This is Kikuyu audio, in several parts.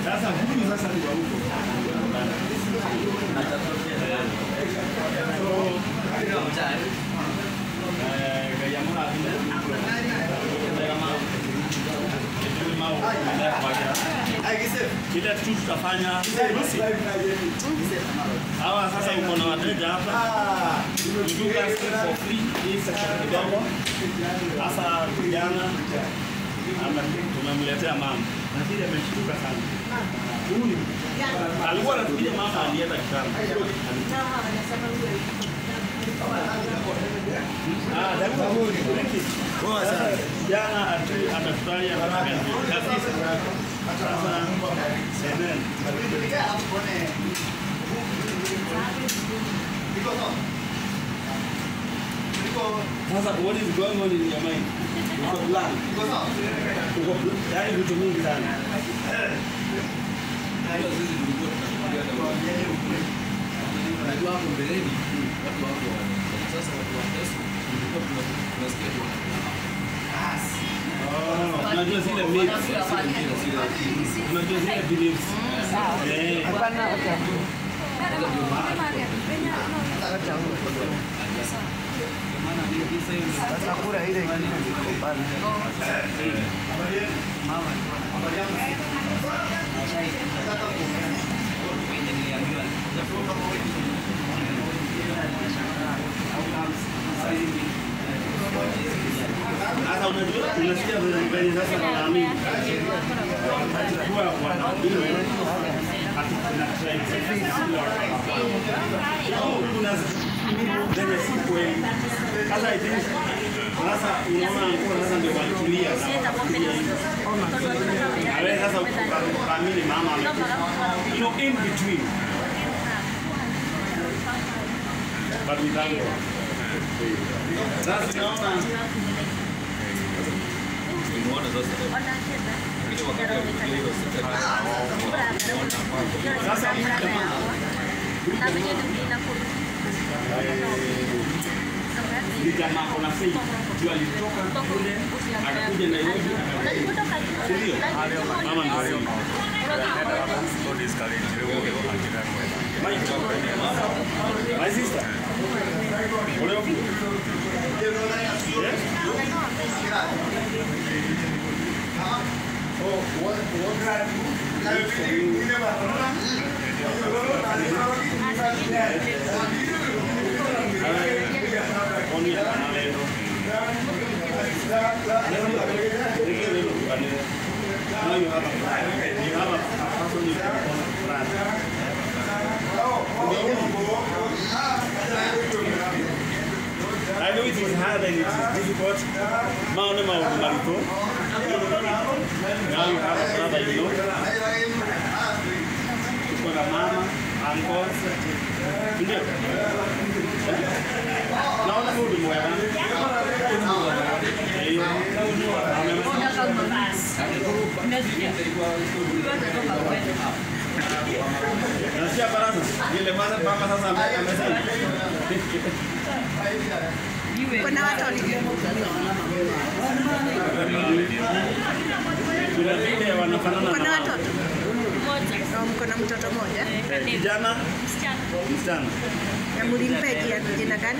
Sasa huyu sasa ni wa huko. Kile kitu tutafanya hawa sasa uko na wateja hapa. We do for free hii section kidogo. Sasa kijana tumemletea mama. Na kile ameshtuka sana. Huyu alikuwa anafikiria mama alienda kitambo. Poa sana. Jana amefurahia kabisa. Sasa amen. Sasa what is going on in your mind? Uko blank. Uko yaani vitu mingi sana. Unajua hapo mbeleni watu wako sasa watu wa Yesu tulikuwa tunasikia tu. Oh, unajua zile myths, unajua zile beliefs. Eh. Hapana. Sasa ile Sasa unajua unasikia vile sasa naamini. Kwa wanahubiri ati kuna tribes. Kuna zenye si kweli. Sasa I think sasa unaona kwa sasa ndio walitulia na wewe sasa ukaamini mama amekufa. You know in between. But we thank God. Sasa naona sasa ni jamaa kuna faith juu alitoka kule akakuja Nairobi akakuja, ndio mama ndio. My sister. Yes? Oh, what now you have a person you can call brother. I know it is hard and it is difficult. Now you have a brother, you know. Uko na mama, uncle. Ndio. Naona huyu ni mwema. Nasikia baraza. Ile mama sasa amesema. Kuna watu wanafanana. Kuna watoto. Mko na mtoto mmoja? Kijana? Msichana. Na mlimpea jina gani?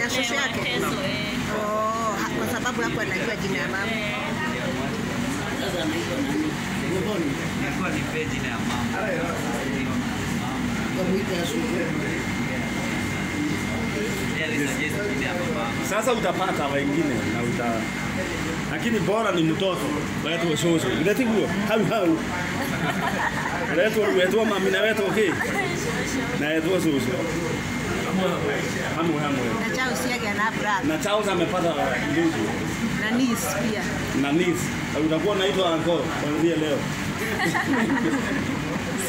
Ya shosho yake. Oh, kwa sababu hapo anajua jina ya mama. Sasa anaitwa nani? Nilikuwa nipe jina ya mama. Sasa utapata wengine na uta lakini bora ni mtoto wetu shosho. Ndetiguo hau hau. Wetu mami na wetu okay. Na wetu shosho. Hamu hamu. Na chao siaga na brother. Na chao amepata ndugu. Na niece pia. Na niece. Utakuwa unaitwa uncle kuanzia leo.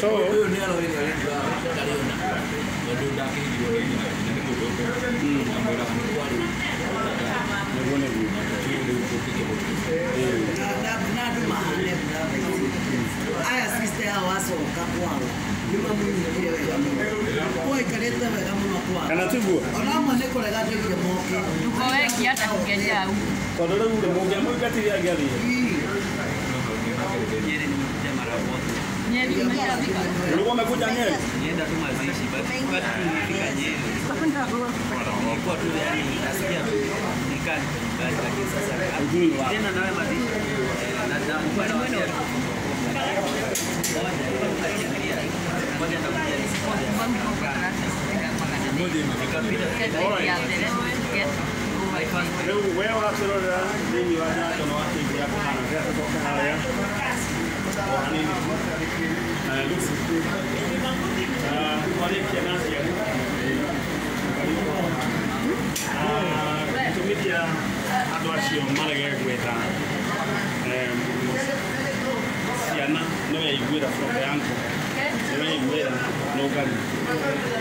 So huyo ni alo ile ile Kana tiguo? Ona amwe nĩ kũrega ndeire moke. Tuko wengi hata tungejaa huku. Tondũ rĩu rĩ mũngĩamũingatire angĩathiĩ. Nyeri nimekuja mara moja. Nyeri umeshafika? Ulikuwa umekuja Nyeri? Nienda tu mazishi but wakati nilifika Nyeri nilikuwa tu yani nasikia tu nikaa niko nyumbani, lakini sasa tena nawe mazishi na nilikuwa na wasi moja nitakuja nikapita. Rĩu we ũratũrorera thĩinĩ wa njanjo wa TV ya kũhana rĩrĩa tũcoke harĩa o hanini tu. Lucy, twarĩkia na aciari gĩtũmi kĩa andũ acio marege gwetha ciana nĩ weiguĩra from the uncle, nĩ weiguĩra nũngari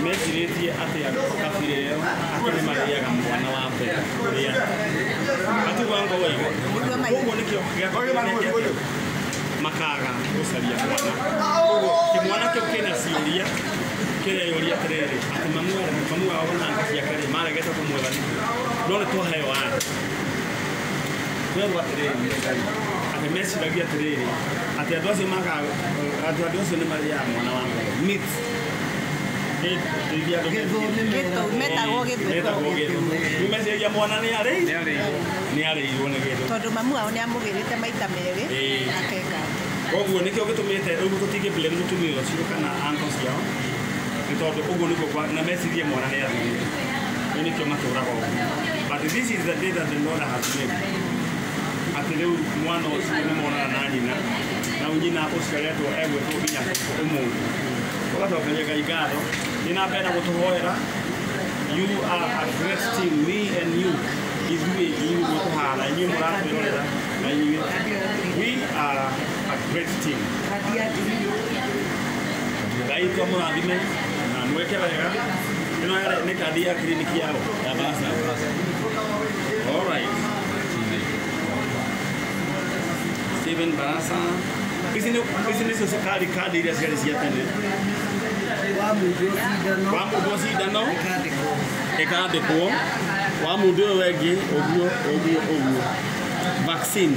mecirĩtie atĩ kabira ĩyo atĩ nĩ marĩaga mwana wa mbere ũrĩa atiguo uncle waigua koguo nĩkĩo gĩatũmire makaga gũcaria mwana. Koguo kĩmwana kĩu kĩna ciũria kĩreyũria atĩrĩrĩ atĩ mamu wao na anga ciake rĩ maregete kũmwetha nĩkĩ, no nĩ twaheo anja twerwo atĩrĩrĩ atĩ meciragia atĩrĩrĩ atĩ andũ acio makaga andũ acio nĩ marĩaga mwana wa mbere meat. Metagwo gĩthũ. Metagwo gĩthũ. Rĩu meciragia mwana nĩ arĩirwo nĩ gĩthũ tondũ mamu wao nĩ amũgĩrĩte maita merĩ akeka. Koguo nĩkĩo gĩtũmĩte rĩu tũtingĩ blame mũtumia ũcio kana uncle ciao nĩ tondũ ũguo nĩguo na mecirie mwana nĩ athirire. Rĩu nĩkĩo matũraga ũguo. But this is the day that the Lord has made. Atĩ rĩu mwana ũcio nĩ monana na nyina na nyina ũcio aretwo egwĩtwo nginya ũmũthĩ. Ũgacokeria Ngai ngatho. Nĩ na mbere na gũtũhoera. You are a great team, me and you. Ithuĩ inyuĩ ũguo tũhana, inyuĩ mũratwĩrorera na inyuĩ. We are a great team. Ngai twamũrathime na mwĩke wega. Ĩno yarĩ nĩ kandi ya kiriniki yao ya Barasa. All right. Stephen Barasa. Ici nĩcio kandi iria ciarĩ cia tene. Wa mũndũ cindano ĩkandĩkwo wa mũndũ ũyũ wengĩ ũguo ũguo ũguo vaccine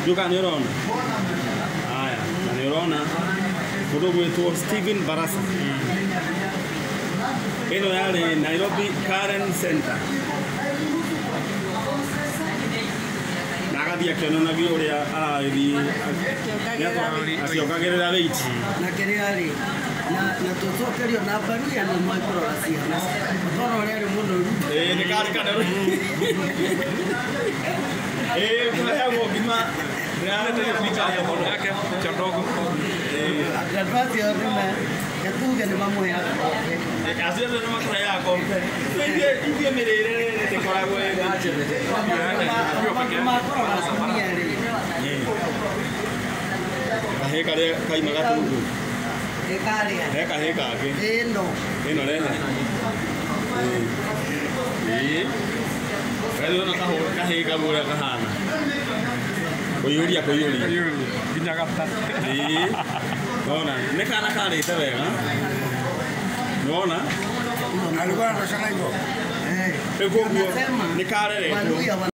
nduka nĩ ũrona haya na nĩ ũrona mũndũ ũgwĩtwo Stephen Barasa. Ĩno yarĩ Nairobi Karen Center na agathiĩ akĩonanagia ũrĩa aragĩthiĩ akĩongagĩrĩra weight na kĩrĩa rĩ na tũcokerio na mbaruya nĩ mwekũrora ciana toro ũrĩa arĩ mũnoru. Nĩ karĩ kanoru. Tũheagwo ngima andũ acio nĩtuge nĩ mamũheaga kombe. Acio othe nĩ matũheaga kombe. Ithuĩ mĩrĩre rĩrĩ tĩkoragwo makũrora atumia rĩ kahĩĩ karĩa kaima gatungu ĩkarĩa he kahĩĩ kangĩ ĩno ĩno rehe ĩĩ kathona kahĩĩ kau ũrĩa kahana kũiyũria kũiyũria nginya gatatũ. Ĩĩ wona nĩ kana karĩte wega nĩwona alikuwa anatoshana hivyo rĩu koguo nĩ kareretwo.